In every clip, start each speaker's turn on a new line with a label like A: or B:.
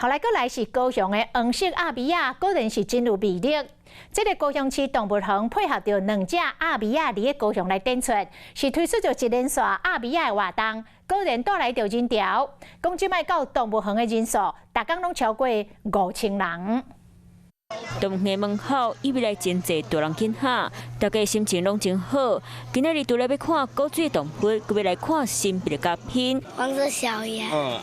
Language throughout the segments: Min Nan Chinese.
A: 後來閣來是高雄的黃色鴨米仔，果然是真有魅力。這个高雄市動物園配合著兩隻鴨米仔佇咧高雄來展出，是推出著一連串鴨米仔的活動，果然帶來著人潮。講這擺到動物園的人數，逐工攏超過5000人。
B: 動物園門口以為來真濟大人囡仔，大家心情攏真好。今仔日除了欲看古錐動物，閣欲來看神秘的嘉賓。
C: 黃色小鴨，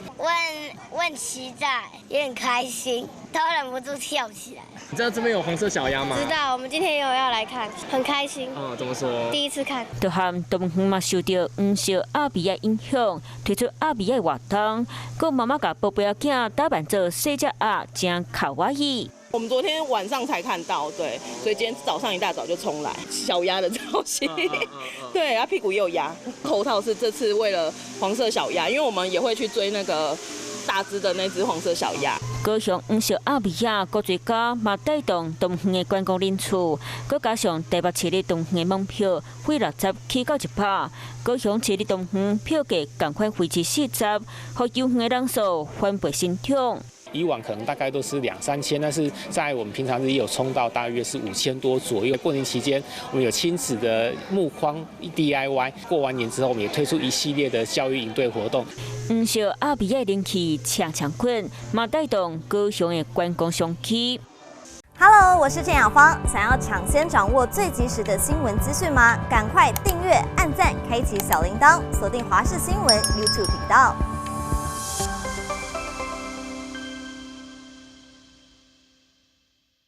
C: 我很期待，也很開心，都忍不住跳起來。
D: 你知道這邊有黃色小鴨嗎？
C: 知道，我們今天有要來看，很開心。
D: 嗯，怎麼說？
C: 第一次看。
B: 就和動物園嘛受著黃色鴨米仔影響，推出鴨米仔活動，閣媽媽共寶貝仔囝打扮做細隻鴨，真卡哇伊。
E: 我們昨天晚上才看到，對，所以今天早上一大早就衝來小鴨的造型，對，啊屁股也有鴨，頭套是這次為了黃色小鴨，因為我們也會去追那個大隻的那隻黃色小鴨。
B: 高雄黃色鴨米仔國際家嘛帶動動物園的觀光人次，閣加上台北市立動物園的門票費60起到100，高雄市立動物園票價仝款維持40，予遊園的人數翻倍成長。
F: 以往可能大概都是兩三千，但是在我們平常日也有衝到大約是5000多左右。過年期間，我們有親子的木框 DIY。過完年之後，我們也推出一系列的教育營隊活動。
B: 黃色鴨米仔人氣搶搶滾，嘛帶動高雄的觀光商機。
G: Hello，我是鄭雅芳。想要搶先掌握最及時的新聞資訊嗎？趕快訂閱、按讚、開啟小鈴鐺，鎖定華視新聞 YouTube 頻道。